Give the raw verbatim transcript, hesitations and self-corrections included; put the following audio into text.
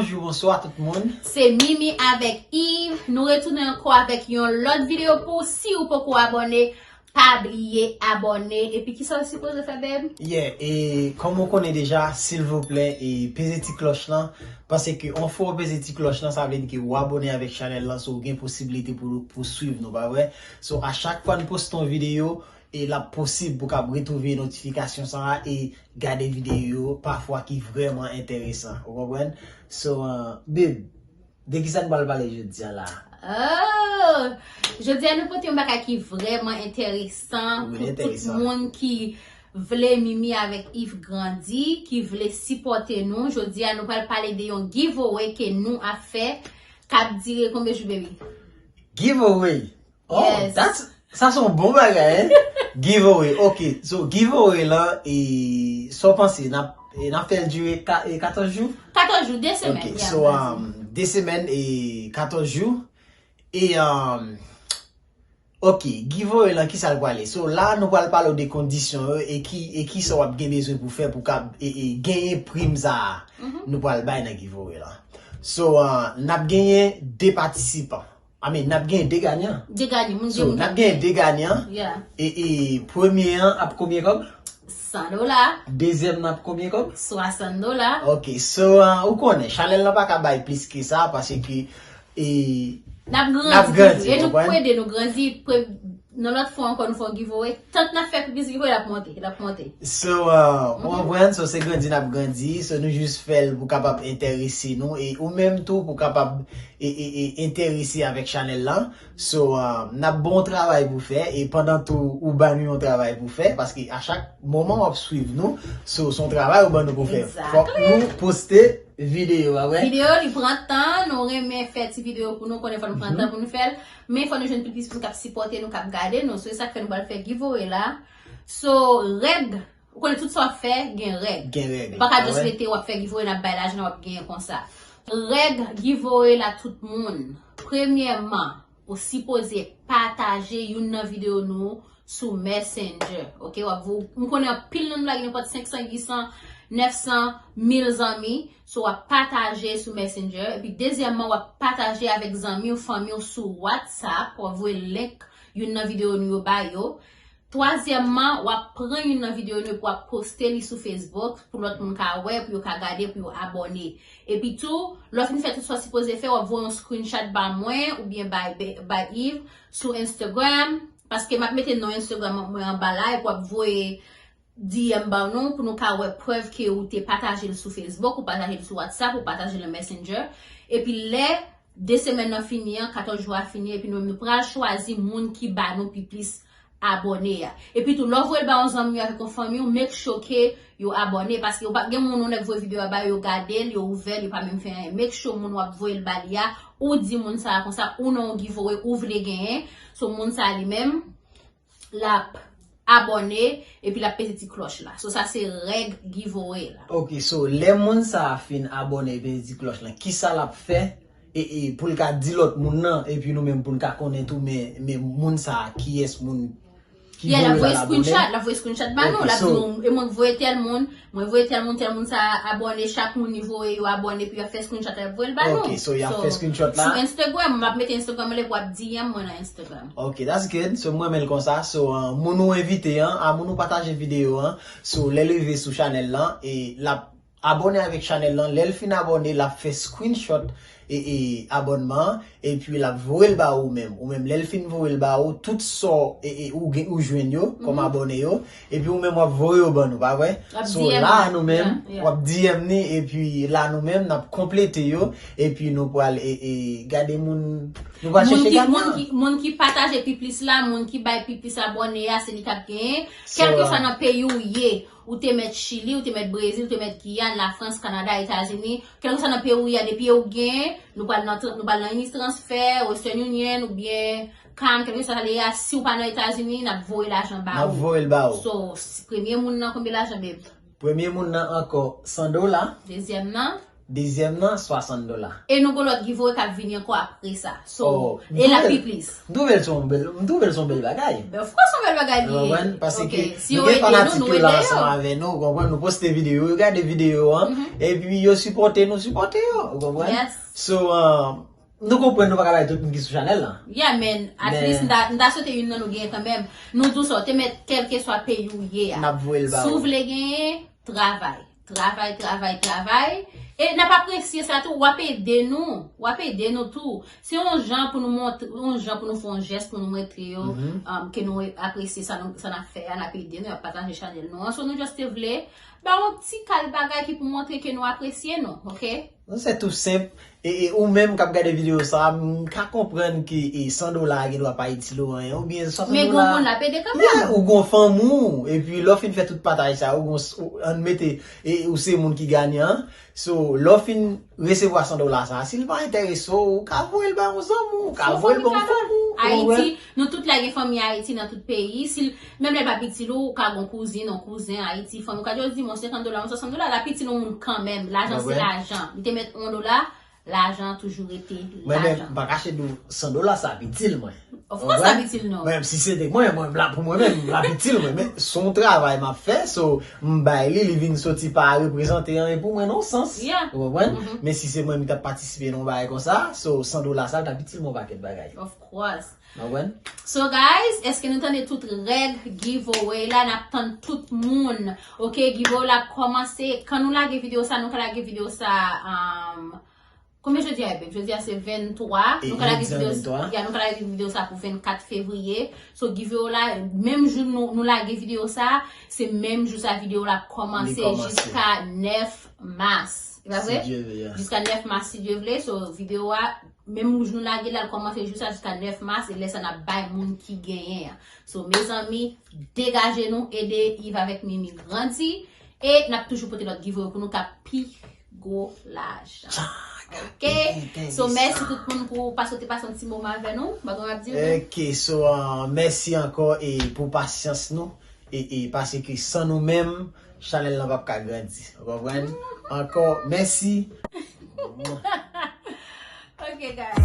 Bonjou, bonswa tout moun. Se Mimi avèk Yves. Nou retounen ankò avèk yon lòt videyo pou ou. Si ou poko abòne, pa bliye abòne. Epi kisa w sipoze fè, beb? Yeah, e kòm ou konnen deja, silvouplè, e peze ti klòch lan. Paske yon fwa w peze ti klòch lan, sa vle di ke w abòne avèk chanèl lan, so ou gen posiblite pou, pou swiv nou, pa vre? So, a chak fwa n poste yon videyo, e l ap posib pou w kab retwouve notifikasyon sa a e gade videyo yo pafwa ki vrèman enteresan. Ou konprann? So, uh, babe, de kisa n pral pale jodi a la? Oh! Jodi a nou pote yon bagay ki vrèman enteresan pou tout moun ki vle Mimi avèk Yves grandi, ki vle sipòte nou. Jodi a nou pral pale de yon giveaway ke nou ap fè, k ap dire konbyen jou, baby? Giveaway. Oh, that's, sa se yon bon bagay, hein? Giveaway. Ok, so giveaway lan, e sa w panse, n ap, e n ap fè l dire ka, e katòz jou? Katòz jou, de semèn. Ok, yeah, so, um, de semèn e katòz jou. E, um, ok, giveaway lan, kisa l pwale? So la, nou pral pale w de kondisyon yo e ki, e kisa w ap gen bezwen pou fè pou kab, e, e genyen prim sa a nou pral bay nan giveaway lan. So, uh, n ap genyen de patisipan. I mean, n ap gen de ganyan. De ganyan, moun gen. So, n ap gen de ganyan. Yeah. E, e premye an ap konbyen kòb? San dola. Dezyèm nan ap konbyen kòb? Swasant dola. Ok, so, uh, ou konnen, chanèl lan pa ka bay plis ke sa, paske, e, n ap grandi toujou. E nou pou ede nou grandi, pou, nan lòt fwa ankò, nou fè yon giveaway. Tank n ap fè plis giveaway, l ap monte, l ap monte. So, uh, ou konprann, so se grandi n ap grandi, so nou jis fè l pou kapab enterese nou, e ou menm tou pou kapab e, e, e enterese avèk chanèl lan. So, uh, n ap ba w yon travay pou fè, e pandan tou, ou ba nou yon travay pou fè, paske a chak moman w ap swiv nou, so, se yon travay ou ban nou pou fè. Exactly. Fòk nou poste videyo, pa vre? Videyo, li pran tan, nou renmen fè ti videyo pou nou, konnen fò nou pran tan pou nou fè l, men fò nou jwenn pil plis moun k ap sipòte nou, k ap gade nou. So, se sa k fè nou pral fè giveaway la. So, règ, ou konnen tout sa w ap fè, gen règ. Gen règ. Ou pa ka just rete w ap fè giveaway, n ap bay lajan, w ap genyen konsa. Règ giveaway la, tout moun. Premyèman, ou sipoze pataje youn nan videyo nou sou Messenger, ok? W ap vo-, m konnen anpil nan nou la gen nenpòt senk san, uit san, nèf san, mil zanmi. So, w ap pataje sou Messenger. Epi, dezyèmman, w ap pataje avèk zanmi w, fanmi w sou WhatsApp. W ap voye link youn nan videyo nou yo ba yo. Twazyèmman, w ap pran youn nan videyo nou epi w ap poste li sou Facebook pou lòt moun ka wè, pou yo ka gade, pou yo abòne. Epi tou, lè w fin fè tout sa w sipoze fè, w ap voye yon screenshot ba mwen oubyen bay, bay Yves sou Instagram, paske m ap mete non Instagram mwen anba la, epi w ap voye D M ba nou pou nou ka wè prèv ke ou te pataje l sou Facebook, ou pataje l sou WhatsApp, ou pataje l nan Messenger. Epi lè de semèn nan fini an, katòz jou a fini, epi nou menm nou pral chwazi moun ki ba nou pi plis abòne a. Epi tou, lè w voye l ba yon zanmi w avèk yon fanmi w, make sure ke yo abòne, paske yo pa, gen moun ou nèk voye videyo a ba yo, yo gade l, yo ouvè l, yo pa menm fè anyen. Make sure moun w ap voye l ba li a, ou di moun sa a konsa, ou nan yon giveaway, ou vle genyen. So, moun sa a li menm, l ap abòne, epi l ap peze ti klòch la. So, sa se règ giveaway la. Ok, so, lè moun sa a fin abòne e peze ti klòch lan, kisa l ap fè? E, e pou l ka di lòt moun nan, epi nou menm pou n ka konnen tou, men, men moun sa a, kiyès moun ki voye l abòne? Yeah, l ap voye screenshot, l ap voye screenshot ba nou, l ap di nou, e mwen voye tèl moun, mwen voye tèl moun, tèl moun sa a abòne, chak moun li voye yo abòne, epi y ap fè screenshot, y ap voye l ba nou. Ok, so y ap fè screenshot la? Sou Instagram, m ap mete Instagram mwen, epi w ap D M mwen nan Instagram. Ok, that's good. So, m renmen l konsa. So, uh, moun ou envite an, a moun ou pataje videyo an, so, lè l rive sou chanèl lan, e l ap abòne avèk chanèl lan. Lè l fin abòne, l ap fè screenshot e, e abònman an, epi l ap voye l ba ou menm. Ou menm, lè l fin voye l ba ou, tout sa w, e, e, ou gen, ou jwenn yo kòm abòne yo, epi ou menm w ap voye yo ban nou, pa vre? So, la nou menm, w ap D M ni, epi la nou menm, n ap konplete yo, epi nou pral, e, e gade moun, nou pral chèche gade moun ki, moun ki pataje pi plis la, moun ki bay pi plis abòne a, se li k ap genyen. Kèlkeswa nan peyi w ye, ou te mèt Chili, ou te mèt Brezil, ou te mèt Giyàn, Lafrans, Kanada, Etazini, kèlkeswa nan peyi w ye a, depi ou genyen, nou pral nan, nou pral nan Easy Transfer, Western Union, oubyen Chime, kèlkeswa sa l ye a, si w pa nan Etazini, n ap voye lajan ba ou. N ap voye l ba ou. So, si premye moun nan, konbyen lajan, babe? Premye moun nan ankò, san dola. Dezyèm nan? Dezyèm nan, swasant dola. E nou gon lòt giveaway k ap vini ankò apre sa. So, Oh, e l ap pi plis. M twouve l se yon bèl, m twouve l se yon bèl bagay. Of course, yon bèl bagay li ye. Ou konprann? Paske Ok, si nou yo gen ede nou, fanatik nou yo la ede ansanm yo. Avè nou, ou konprann? Nou poste videyo, yo gade videyo an, epi yo sipòte nou, sipòte yo, ou konprann? Yes. So, um, nou konprann nou pa ka bay tout moun ki sou chanèl lan. Yeah, man. At Men- least, m ta, m ta swete youn nan nou genyen kanmenm. Nou di w sa, w te mèt kèlkeswa peyi w ye a. N ap voye l ba Si w ou. vle genyen, travay. Travay, travay, travay. E n ap apresye sa tou. W ap ede nou. W ap ede nou tou. Se yon jan pou nou montre, yon jan pou nou fè yon jès pou nou montre yo um, ke nou apresye sa, nou, sa n ap fè a, n ap ede nou, y ap pataje chanèl nou an. So nou just te vle ba yon ti kal bagay ki pou montre ke nou apresye nou, ok? Non, se tou senp. E, e ou menm k ap gade videyo sa, m ka konprann ke e, san dola a gen dwa pa itil ou anyen, oubyen swasant dola. Men gon moun l ap ede kanmenm. Yeah, ou gon fanmi w, epi lè w fin fè tout pataj sa, ou gon, ou, ann mete, e, ou se moun ki ganyan. So, lè w fin resevwa san dola sa, si l pa enterese w, ou ka voye l ba yon zanmi w, ou ka voye l ba yon fanmi w. Ayiti, nou tout la gen fanmi Ayiti nan tout peyi. Si l, menm lè l pa itil ou, ou ka gon kouzin, yon kouzen Ayiti, fanmi, ou ka di yo di, "Mwen senkant dola, mwen swasant dola," l ap itil yon moun kanmenm. Lajan se lajan. Li te mèt yon dola, lajan toujou rete Mwen menm, lajan. M pa kache di w, san dola sa ap itil mwen. Of course, l ap itil nou. Mwen, si se te mwen, mwen, la pou mwen menm, l ap itil mwen. Men, se yon travay m ap fè, so, m bay li, li vin soti pa reprezante anyen pou mwen nan sans. Yeah. Ou konprann? Men si se mwen, m t ap patisipe nan yon bagay konsa, so, san dola sa, l t ap itil mwen yon pakèt bagay. Of course. Ou konprann? So guys, èske nou tande tout règ giveaway la? N ap tann tout moun. Ok, giveaway la ap kòmanse. Kan nou lage videyo sa, nou ka lage videyo sa. Um, konbyen jodi a, babe? Jodi a se venntwa. E Nou ka lage jodi a videyo, venntwa. Ya, nou ka lage videyo sa pou vennkat fevriye. So giveaway la, menm jou nou, nou lage videyo sa, se menm jou sa videyo la ap kòmanse Li kòmanse. Jiska nèf mas. E pa vre? Si Dye vle, ya. Jiska nèf mas, si Dye vle. So videyo a, menm jou nou lage la, l kòmanse jou sa jiska nèf mas, e lè sa n ap bay moun ki genyen an. So, mezanmi, degaje nou, ede Yves avèk Mimi grandi, e n ap toujou pote lòt giveaway pou nou ka pi gwo lajan. Ok? So, mèsi tout moun pou pase, te pase yon ti moman avè nou. Bagay m ap di nou. Ok, so, uh, mèsi ankò e pou pasyans nou. E, e paske san nou menm, chanèl lan p ap ka grandi. Ou konprann? Ankò, mèsi. Ok, guys.